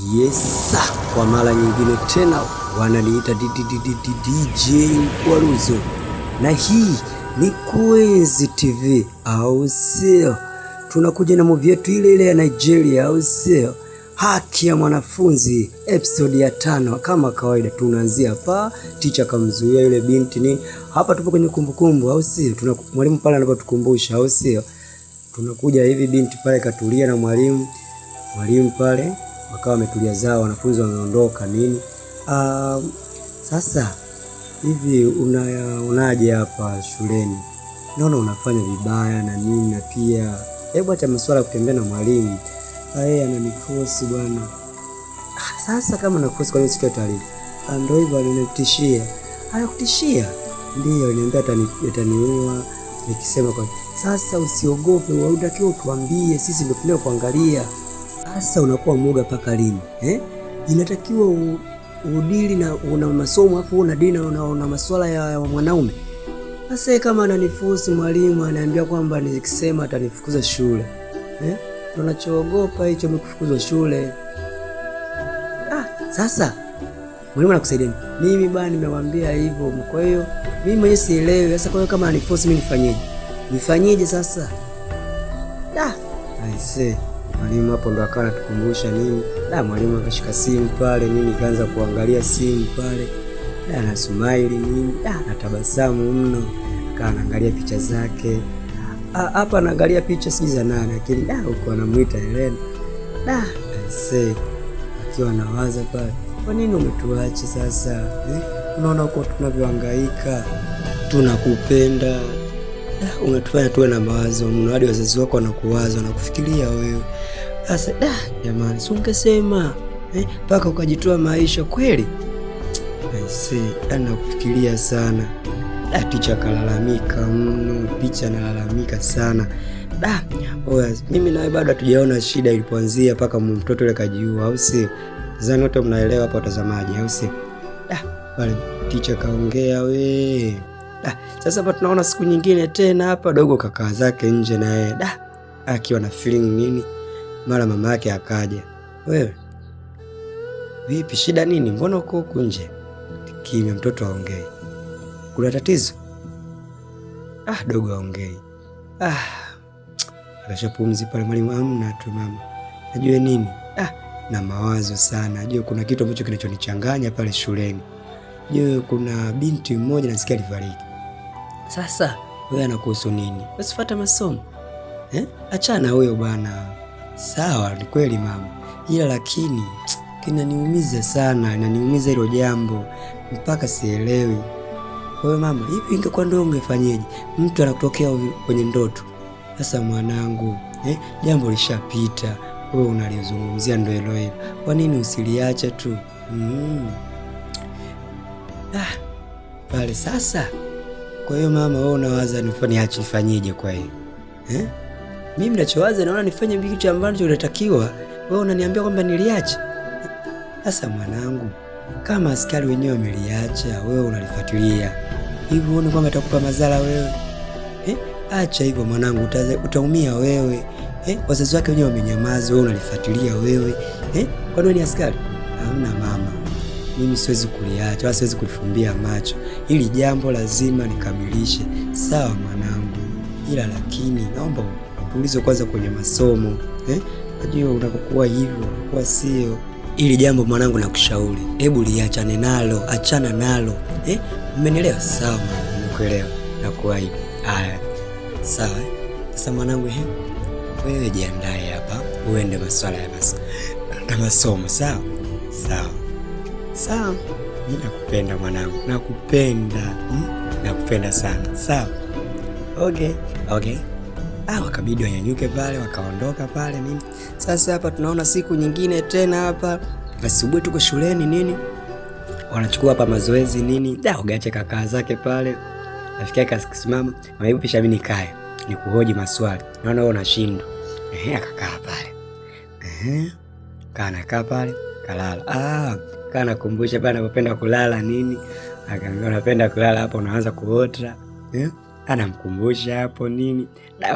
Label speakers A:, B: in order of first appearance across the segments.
A: Yes, kwa mara nyingine tena wananiita DJ Mkwaruzo, na hii ni Kuenzi TV, au sio? Tunakuja na movie yetu ile ile ya Nigeria, au sio? Haki ya Mwanafunzi episode ya 5. Kama kawaida tunaanzia hapa, teacher kamzuia yule binti nini. Hapa tupo kwenye kumbukumbu, au sio? Tuna mwalimu pale anapotukumbusha, au sio? Tunakuja hivi, binti pale katulia na mwalimu, mwalimu pale wakawa wametulia zao, wanafunzi wameondoka nini. Sasa hivi unaje hapa shuleni? Naona unafanya vibaya na nini, na pia hebu acha masuala ya kutembea na mwalimu. Yeye ananifosi bwana. Sasa kama nakufosi, kwa nini usitoe taarifa? Ndio hivyo alinitishia. Anakutishia? Ndio, aliniambia ataniua nikisema kwa. Sasa usiogope, unatakiwa utuambie, sisi ndio tunayokuangalia. Sasa unakuwa mwoga mpaka lini? Eh? Inatakiwa udili na una masomo afu una dili na una masuala ya mwanaume. Sasa kama ananifusi mwalimu ananiambia kwamba nikisema atanifukuza shule. Eh? Tunachoogopa hicho mkufukuzwa shule. Sasa mwalimu anakusaidia. Mimi bwana nimemwambia hivyo. Kwa hiyo mimi mwenyewe sielewi. Sasa kwa hiyo kama ananiforce mimi nifanyeje? Nifanyeje sasa? I say mwalimu hapo ndo akawa anatukumbusha nini. Mwalimu akashika simu pale nini, kaanza kuangalia simu pale. Na smile nini, anatabasamu mno. Akawa anaangalia picha zake. Hapa anaangalia picha sijui za nani, lakini huko anamuita Helena. I say akiwa anawaza pale, kwa nini umetuacha sasa? Unaona huko tunavyohangaika, tunakupenda. Unatufanya tuwe na mawazo mno, hadi wazazi wako wanakuwaza, wanakufikiria wewe. Sasa jamani, si ungesema mpaka ukajitoa maisha kweli? I say, nakufikiria sana. Ticha kalalamika mno, ticha analalamika sana. Oya, mimi nawe bado hatujaona shida ilipoanzia mpaka mtoto yule kajiua, au si? Nadhani wote mnaelewa hapa watazamaji, au si? Pale ticha kaongea we. Sasa hapa tunaona siku nyingine tena hapa dogo kakaa zake nje na yeye. Akiwa na feeling nini? Mara mama yake akaja. Wewe vipi, shida nini? Mbona uko huku nje? Kimya, mtoto aongei. Kuna tatizo? Dogo aongei. Akashapumzi pale mwalimu, amna tu mama. Najua nini? Na mawazo sana. Najua kuna kitu ambacho kinachonichanganya pale shuleni. Najua kuna binti mmoja nasikia alifariki. Sasa wewe anakuhusu nini? Usifuate masomo. Achana huyo bwana. Sawa, ni kweli mama. Ila lakini kinaniumiza sana, inaniumiza hilo jambo mpaka sielewi. Kwa hiyo mama, hivi ingekuwa ndio ungefanyeje? Mtu anakutokea kwenye ndoto. Sasa mwanangu, jambo lishapita. Wewe unalizungumzia ndio hilo hilo. Kwa nini usiliache tu? Pale sasa. Kwa hiyo mama, wewe unawaza niache nifanyeje kwa hiyo? Mimi ninachowaza naona nifanye kitu ambacho unatakiwa. Wewe unaniambia kwamba niliache. Sasa mwanangu, kama askari wenyewe wameliacha, wewe unalifuatilia. Hivi uone kwamba itakupa madhara wewe? Acha hivyo mwanangu, utaumia wewe. Wazazi wake wenyewe wamenyamaza, wewe unalifuatilia wewe. Kwani wewe ni askari? Hamna mama. Mimi siwezi kuliacha, wala siwezi kulifumbia macho. Hili jambo lazima nikamilishe. Sawa mwanangu. Ila lakini naomba utulize kwanza kwenye masomo. Najua unapokuwa hivyo, unakuwa sio. Hili jambo mwanangu nakushauri, hebu liachane nalo, achana nalo. Umenielewa? Sawa mwanangu, nimekuelewa. Nakuahidi. Haya. Sawa. Sasa mwanangu, wewe jiandae hapa uende masuala ya masomo, sawa? Sawa. Sawa. Mimi nakupenda mwanangu. Nakupenda. Nakupenda sana. Sawa. Okay. Okay. Wakabidi wanyanyuke pale, wakaondoka pale nini. Sasa hapa tunaona siku nyingine tena hapa. Asubuhi tuko shuleni nini. Wanachukua hapa mazoezi nini. Ugache kakaa zake pale. Rafiki yake akasimama, "Hebu pisha mimi nikae, nikuhoji maswali. Naona wewe unashindwa." Akakaa pale. Kana kaa pale, kalala. Kana kumbusha pale anapopenda kulala nini. Akaambia unapenda kulala hapo unaanza kuota. Anamkumbusha hapo nini.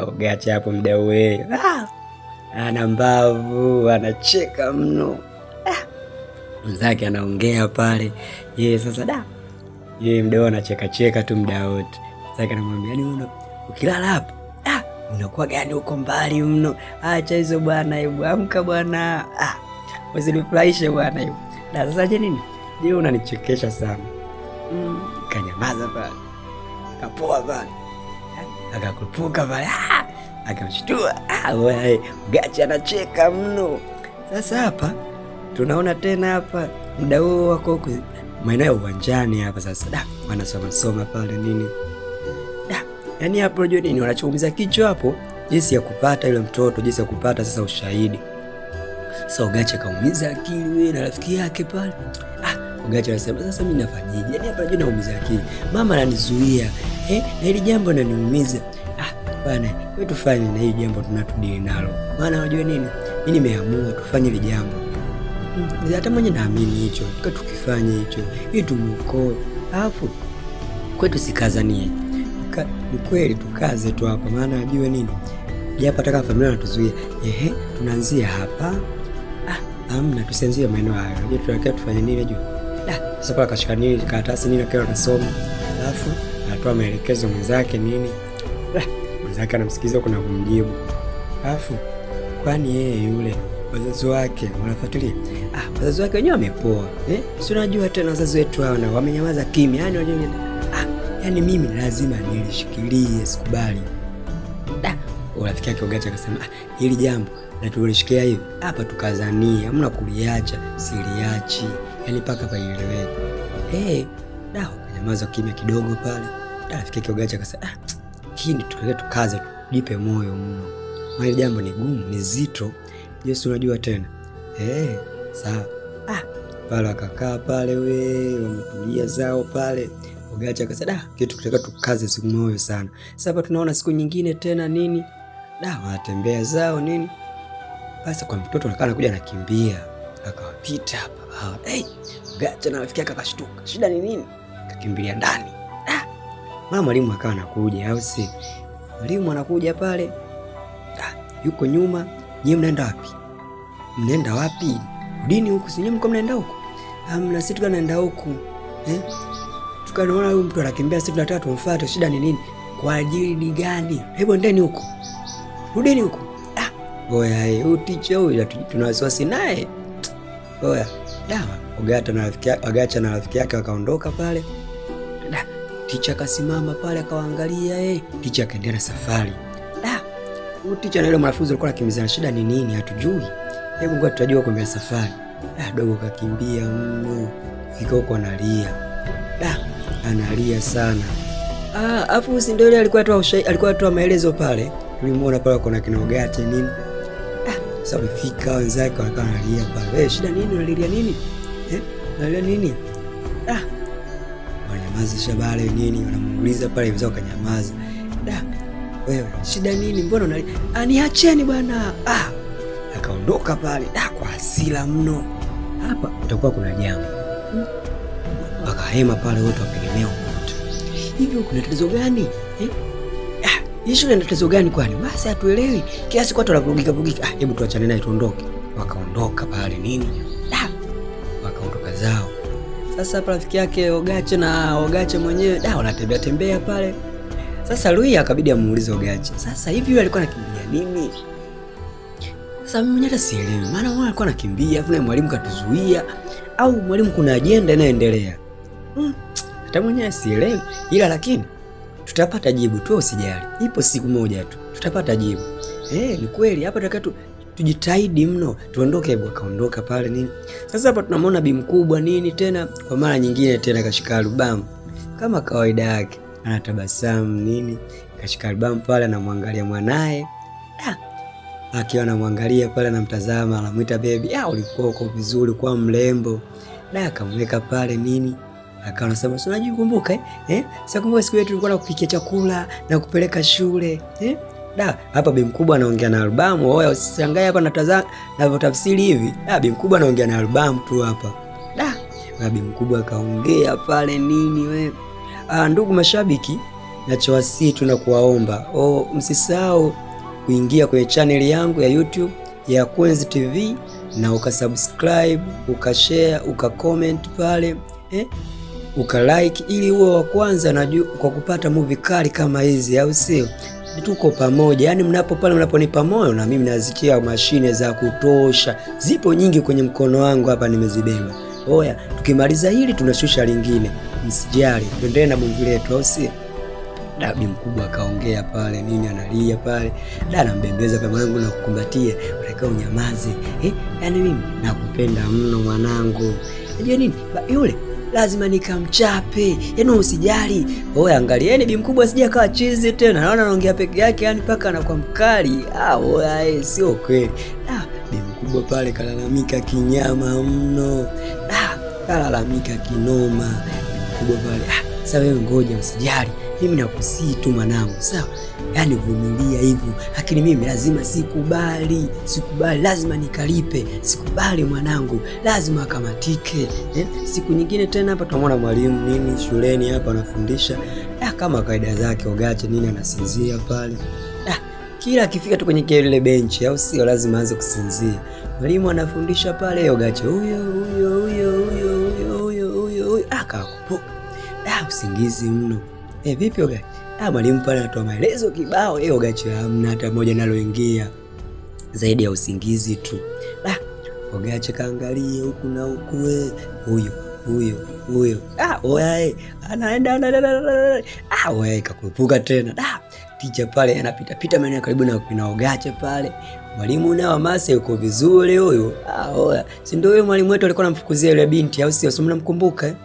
A: Ugache hapo mdau wewe. Ana mbavu, anacheka mno. Mwenzake anaongea pale, yeye sasa da, yeye mdao anacheka cheka tu muda wote. Sasa anamwambia yani, una ukilala hapa ah, unakuwa gani huko mbali mno? Acha hizo bwana, hebu amka bwana, ah, usinifurahishe bwana hebu. Da, sasa je nini? Je, unanichekesha sana. Kanyamaza pale, kapoa pale, akakupuka pale, ah, akamshtua. Ah, wewe Gachi anacheka mno. Sasa hapa tunaona tena hapa muda huo wako huku maeneo ya uwanjani hapa sasa, da wanasoma soma pale nini da, yani hapo unajua nini wanachoumiza kichwa hapo, jinsi ya kupata yule mtoto, jinsi ya kupata sasa ushahidi. Sasa Ogachi kaumiza akili wewe na rafiki yake pale. Ah, Ogachi anasema sasa mimi nafanyeje? Yani hapa najua naumiza akili, mama ananizuia na hili jambo linaniumiza. Ah bwana, wewe tufanye na hili jambo tunatudili nalo, maana unajua nini, mimi nimeamua tufanye hili jambo hata mwenye naamini hicho tukifanye hicho ili tumuokoe, alafu kwetu sikazanie ni kweli tukaze tu hapa, maana ajue nini, japo hata familia wanatuzuia. Ehe, tunaanzia hapa. Ah, amna, tusianzie maeneo hayo. Unajua tunataka tufanye nini? Unajua ah, sasa pale akashika nini karatasi nini, akiwa anasoma, alafu anatoa maelekezo mwenzake nini, ah, mwenzake anamsikiliza kuna kumjibu, alafu kwani yeye yule wazazi wake wanafuatilia. Ah, wazazi wake wenyewe wamepoa eh, si unajua tena wazazi wetu hao na wamenyamaza kimya, yani unajua ah, yani mimi lazima nilishikilie, sikubali. Da, rafiki yake Ogachi akasema ah, hili jambo na tulishikia hivi hapa tukazania, hamna kuliacha, siliachi yani paka paieleweke. Eh, da wakanyamaza kimya kidogo pale. Da, rafiki yake Ogachi akasema ah, hii ni tukaze, tujipe moyo mno, maana jambo ni gumu, ni zito. Yesu unajua tena sawa. Ah, pale wakakaa pale we wametulia zao pale. Ogachi akasema da, kitu kitaka tukaze siku moyo sana. Sasa hapa tunaona siku nyingine tena nini, da wanatembea zao nini, basi kwa mtoto anakaa anakuja anakimbia, akawapita hapa. Hey, Ogachi na rafiki yake akashtuka, shida ni nini? Akakimbilia ndani. Ah, mama mwalimu akawa anakuja, au si mwalimu anakuja pale, ah, yuko nyuma. Nyie mnaenda wapi? Mnaenda wapi? Rudini huku, si nyinyi mko mnaenda huku? Hamna, sisi tunaenda huku. Tukaona huyu mtu anakimbia, sisi tunataka tumfuate, shida ni nini? Kwa ajili ni gani? Hebu endeni huku. Rudini huku. Ah, oya, huyu teacher huyu tuna wasiwasi naye. Oya, dawa. Ogacha na rafiki yake, Ogacha na rafiki yake wakaondoka pale. Da, teacher akasimama pale akawaangalia, Teacher akaendelea na safari. Da, huyu teacher na yule mwanafunzi alikuwa anakimbizana, shida ni nini? Hatujui. Hebu ngoja tutajua kwa safari. Da, dogo kakimbia mno. Fika huko analia. Da, analia sana. Ah, afu si ndio ile alikuwa atoa alikuwa atoa maelezo pale. Tulimuona pale kuna kina Ogachi nini. Ah, sasa wamefika wenzake wanakaa analia pale. Eh, shida nini? Unalilia nini? Unalia nini? Ah, wananyamazisha bale nini, wanamuuliza pale wenzao kanyamaza. Da, wewe shida nini? Mbona unalia? Ah, niacheni bwana. Ah, akaondoka pale da kwa hasira mno. Hapa kutakuwa kuna jambo. Wakahema pale wote wapegemea ukuta. Hivi kuna tatizo gani? Ah, hii shule ina tatizo gani kwani? Basi hatuelewi. Kiasi kwa watu wanavurugika vurugika. Ah, hebu tuachane naye tuondoke. Wakaondoka pale nini? Ah, wakaondoka zao. Sasa hapa rafiki yake Ogache na Ogache mwenyewe da wanatembea tembea pale. Sasa Lui akabidi amuulize Ogache, sasa hivi yule alikuwa anakimbia nini? Sasa mimi hata sielewi, maana mwana alikuwa anakimbia, afu na mwalimu katuzuia au mwalimu kuna ajenda inayoendelea. Hata mwenyewe sielewi, ila lakini tutapata jibu tu, usijali. Ipo siku moja tu tutapata jibu. Ni kweli hapa tunataka tujitahidi mno, tuondoke. Hebu akaondoka pale nini. Sasa hapa tunamwona bi mkubwa nini tena kwa mara nyingine tena kashika albamu kama kawaida yake, anatabasamu nini, kashika albamu pale, anamwangalia mwanae. Ah, akiwa anamwangalia pale, anamtazama, anamuita baby. Ah, ulikuwa uko vizuri, kwa mrembo. Da, akamweka pale nini, akawa anasema si unajikumbuka eh? Sasa kumbuka siku yetu tulikuwa nakupikia chakula na kupeleka shule eh? Da, hapa bi mkubwa anaongea na albamu. Oya, usishangae hapa natazama navyotafsiri hivi. Da, bi mkubwa anaongea na albamu tu hapa. Da, na bi mkubwa akaongea pale nini we. Ah, ndugu mashabiki, nachowasihi tu na kuwaomba, msisahau kuingia kwenye channel yangu ya YouTube ya Kwenzi TV na ukasubscribe, ukashare, ukacomment pale ukalike ili uwe wa kwanza na kwa kupata movie kali kama hizi, au sio? Tuko pamoja, yaani mnapo pale mnaponipa moyo na mimi nazikia mashine za kutosha, zipo nyingi kwenye mkono wangu hapa nimezibeba. Oya, tukimaliza hili tunashusha lingine, msijali, tuendelee na movie letu, au sio? Dabi mkubwa akaongea pale nini, analia pale, da anambembeza pale, mwanangu nakukumbatia, unatakiwa unyamaze yaani mimi nakupenda mno mwanangu, unajua nini yule lazima nikamchape, yaani usijali. Oya, angalieni bi mkubwa sija akawa chizi tena, naona anaongea peke yake, yani paka anakuwa mkali. Ah, oya, sio kweli. Ah, bi mkubwa pale kalalamika kinyama mno. Ah, kalalamika kinoma bi mkubwa pale. Ah, sasa wewe ngoja, usijali, mimi nakusii tu mwanangu, sawa? Yaani vumilia hivyo, lakini mimi lazima sikubali, sikubali, lazima nikalipe, sikubali mwanangu, lazima akamatike. Siku nyingine tena hapa tunamwona mwalimu nini shuleni hapa anafundisha, kama kawaida zake Ogache nini anasinzia pale. Kila akifika tu kwenye kile benchi, au sio, lazima aanze kusinzia. Mwalimu anafundisha pale, Ogache huyo huyo huyo huyo huyo huyo huyo huyo, akakupuka. Usingizi mno. Vipi Ogache? Mwalimu pale anatoa maelezo kibao, Ogache hamna hata moja naloingia zaidi ya usingizi tu. Ogache kaangalia huku na huku, huyo huyo huyo. Oya, anaenda anaenda. Oya kakurupuka tena. Ticha pale anapita pita maeneo karibu na Ogache pale. Mwalimu nao Amasa yuko vizuri huyu. Oya, si ndio huyo mwalimu wetu alikuwa anamfukuzia yule binti, au sio? Si mnamkumbuka?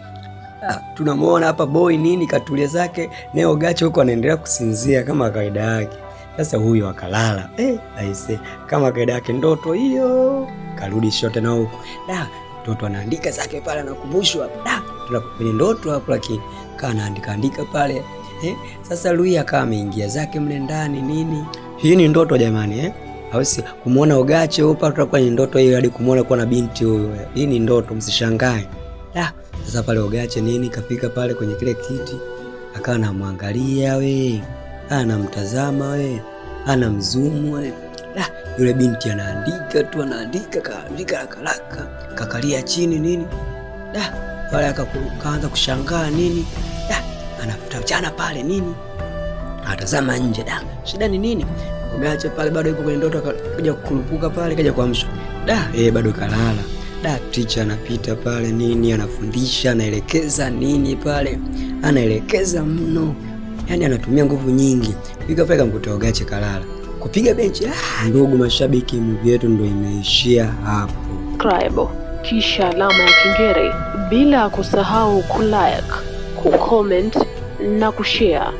A: Tunamuona hapa boy nini katulia zake, naye Ogache huko anaendelea kusinzia kama kawaida yake. Sasa huyo akalala. Aise, kama kawaida yake ndoto hiyo. Karudi shote na huko. Mtoto anaandika zake pale, anakumbushwa hapa. Tuna kwenye ndoto hapo, lakini kana anaandika andika pale. Sasa Lui akawa ameingia zake mle ndani nini. Hii ni ndoto jamani, Au si kumuona Ogache huko tutakuwa ni ndoto hiyo, hadi kumuona kuwa na binti huyo. Hii ni ndoto, msishangae. Sasa pale Ogache nini kafika pale kwenye kile kiti, akawa anamwangalia we, anamtazama we, anamzumu we. Yule binti anaandika tu, anaandika kaandika haraka, kakalia chini nini. Pale akaanza kushangaa nini. Anafuta mchana pale nini, anatazama nje. Shida ni nini? Ogache pale bado yupo kwenye ndoto, akakuja kukurupuka pale, kaja kuamshwa. Bado kalala. Teacher anapita pale nini, anafundisha, anaelekeza nini pale, anaelekeza mno, yani anatumia nguvu nyingi. Fika pale kamkuta Ogache kalala, kupiga benchi. Ndugu mashabiki, movie yetu ndio imeishia hapo.
B: Subscribe kisha alama ya kengele, bila kusahau kulike, kucomment na kushare.